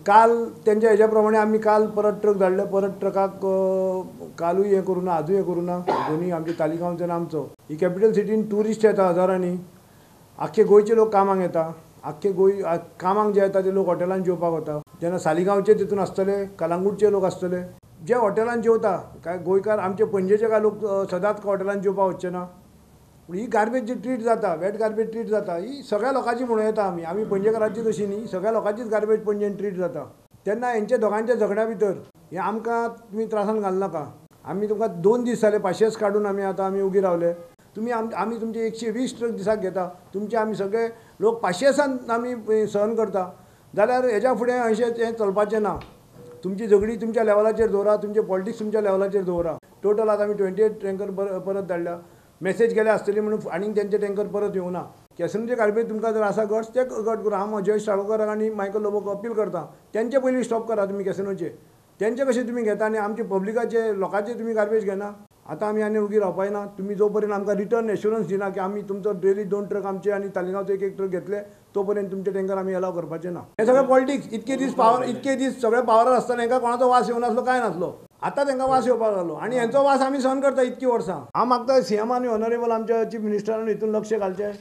काल तेंच्या हेज्या प्रमाणे आमी काल परत ट्रक धाडले. परत ट्रकाक कालूय हें करूं ना, आजूय हें करूं ना. दोनूय आमचे तालिगांवचो आनी आमचो. ही कॅपिटल सिटीन ट्युरिस्ट येता हजारांनी, आख्खे गोंयचे लोक कामाक येता, आख्खे गोंय कामाक जे येता ते लोक हॉटेलान जेवपाक वता. तेन्ना सालिगांवचे तितून आसतले, कलांगूटचे लोक आसतले जे हॉटेलान जेवता. काय गोंयकार आमचे पणजेचे काय लोक सदांच हॉटेलान जेवपाक वचचे ना. पूण ही गार्बेज जी ट्रीट जाता, वेट गार्बेज ट्रीट जाता, ही सगळ्या लोकांची म्हणूं येता. आमी आमी पणजेकारांची तशी न्ही, सगळ्या लोकांचीच गार्बेज पणजेन ट्रीट जाता. तेन्ना हेंच्या दोगांच्या झगड्या भितर हें आमकां तुमी त्रासान घालनाका. आमी तुमकां 2 दीस जाले पाशेंस काडून आमी आतां आमी उगी रावले. तुमी आमी तुमचे 120 ट्रक दिसाक घेता, तुमचे आमी सगळे लोक पाशेंसान आमी सहन करता. जाल्यार हेज्या फुडें अशें तें चलपाचें ना. तुमची झगडी तुमच्या लेवलाचेर दवरा, तुमचे पॉलिटिक्स तुमच्या लेवलाचेर दवरा. टोटल आतां आमी 28 टँकर परत धाडल्या. मॅसेज गेल्या आसतली म्हणून आनीक तेंचे टँकर परत येवना. कॅसिनोचे गार्बेज तुमकां जर आसा गट्स ते गट करा. हांव जयेश साळगांवकाराक आनी मायकल लोबोक अपील करता, तेंचे पयलीं स्टॉप करा तुमी कॅसिनोचे. तेंचे कशें तुमी घेता आनी आमचे पब्लिकाचे लोकांचे तुमी गार्बेज घेना. आतां आमी आनी उगी रावपाय ना. तुमी जो पर्यंत आमकां रिटर्न एश्युरन्स दिना की आमी तुमचो डेली 2 ट्रक आमचे आनी तालिगांवचो 1 ट्रक घेतले, तो पर्यंत तुमचे टँकर आमी एलाव करपाचे ना. हें सगळें पॉलिटिक्स. इतके दीस पावर, इतके दीस सगळे पावरार आसतना हेंकां कोणाचो वास येवनासलो, कांय नासलो. आतां तेंकां वास येवपाक लागलो आनी हेंचो वास आमी सहन करता इतकी वर्सां. हांव मागता सीएम आनी ऑनरेबल आमच्या चीफ मिनिस्टरान हितून लक्ष घालचें.